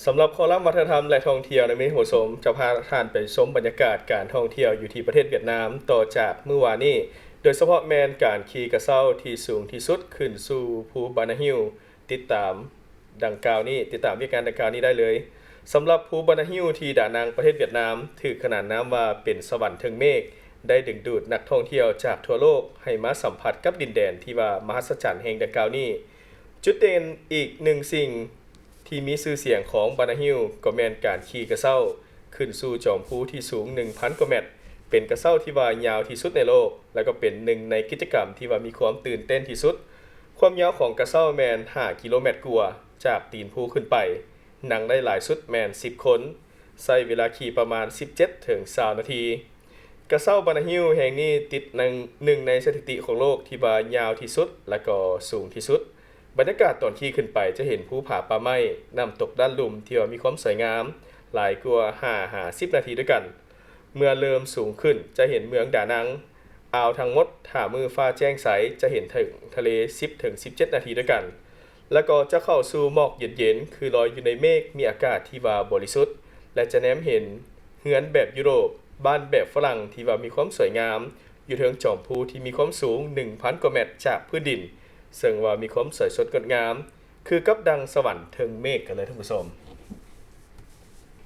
ສຳລັບຄໍລັມວັດທະນະທຳ ແລະ ທ່ອງທ່ຽວໃນມື້ນີ້ ທ່ານຜູ້ຊົມຈະພາທ່ານໄປຊົມບັນຍາກາດການທ່ອງທ່ຽວຢູ່ທີ່ປະເທດຫວຽດນາມ ຕໍ່ຈາກມື້ວານນີ້, ໂດຍສະເພາະແມ່ນການຂີ່ກະເຊົາທີ່ສູງທີ່ສຸດຂຶ້ນສູ່ພູບານາຮິວ. ຕິດຕາມດັ່ງກ່າວນີ້, ຕິດຕາມວຽກງານດັ່ງກ່າວນີ້ໄດ້ເລີຍ. ສຳລັບພູບານາຣິວທີ່ດານັງ ປະເທດຫວຽດນາມ ຖືກຂນານນາມວ່າເປັນສະຫວັນເທິງເມກ, ໄດ້ດຶງດູດນັກທ່ອງທ່ຽວຈາກທົ່ວໂລກໃຫ້ມາສຳຜັດກັບດິນແດນທີ່ວ່າມະຫັດສະຈັນແຫ່ງດັ່ງກ່າວນີ້. ຈຸດເດັ່ນອີກໜຶ່ງສິ່ງທີ່ມີຊື່ສຽງຂອງບານາຮິວ ກໍແມ່ນການຂີ່ກະເຊົາ ຂຶ້ນສູ່ຈອມພູທີ່ສູງໜຶ່ງພັນກວ່າແມັດ, ເປັນກະເຊົາທີ່ວ່າຍາວທີ່ສຸດໃນໂລກ ແລະ ກໍເປັນໜຶ່ງໃນກິດຈະກຳທີ່ວ່າມີຄວາມຕື່ນເຕັ້ນທີ່ສຸດ. ຄວາມຍາວຂອງກະເຊົາແມ່ນຫ້າກິໂລແມັດກວ່າ ຈາກຕີນພູຂຶ້ນໄປ, ນັ່ງໄດ້ຫຼາຍສຸດແມ່ນສິບຄົນ, ໃຊ້ເວລາຂີ່ປະມານສິບເຈັດເຖິງຊາວນາທີ. ກະເຊົາບານາຮິວແຫ່ງນີ້ຕິດໜຶ່ງ ໜຶ່ງໃນສະຖິຕິຂອງໂລກທີ່ວ່າຍາວທີ່ສຸດ ແລະ ກໍສູງທີ່ສຸດ. ບັນຍາກາດຕອນຂີ່ຂຶ້ນໄປຈະເຫັນພູຜາປ່າໄມ້, ນ້ຳຕົກດ້ານລຸ່ມທີ່ວ່າມີຄວາມສວຍງາມ ຫຼາຍກວ່າຫ້າຫາສິບນາທີດ້ວຍກັນ. ເມື່ອເລີ່ມສູງຂຶ້ນຈະເຫັນເມືອງດານັງ, ອ່າວທັງໝົດ, ຖ້າມື້ຟ້າແຈ້ງໃສຈະເຫັນເຖິງທະເລສິບເຖິງສິບເຈັດນາທີດ້ວຍກັນ. ແລ້ວກໍຈະເຂົ້າສູ່ໝອກເຢັນໆ ຄືລອຍຢູ່ໃນເມກ, ມີອາກາດທີ່ວ່າບໍລິສຸດ ແລະ ຈະແນມເຫັນເຮືອນແບບຢູໂຣບ, ບ້ານແບບຝຣັ່ງທີ່ວ່າມີຄວາມສວຍງາມ ຢູ່ເທິງຈອມພູທີ່ມີຄວາມສູງໜຶ່ງພັນກວ່າແມັດຈາກພື້ນດິນ, ເຊິ່ງວ່າມີຄວາມສວຍສົດງົດງາມ ຄືກັບດັ່ງສະຫວັນເທິງເມກກັນເລີຍທ່ານຜູ້ຊົມ.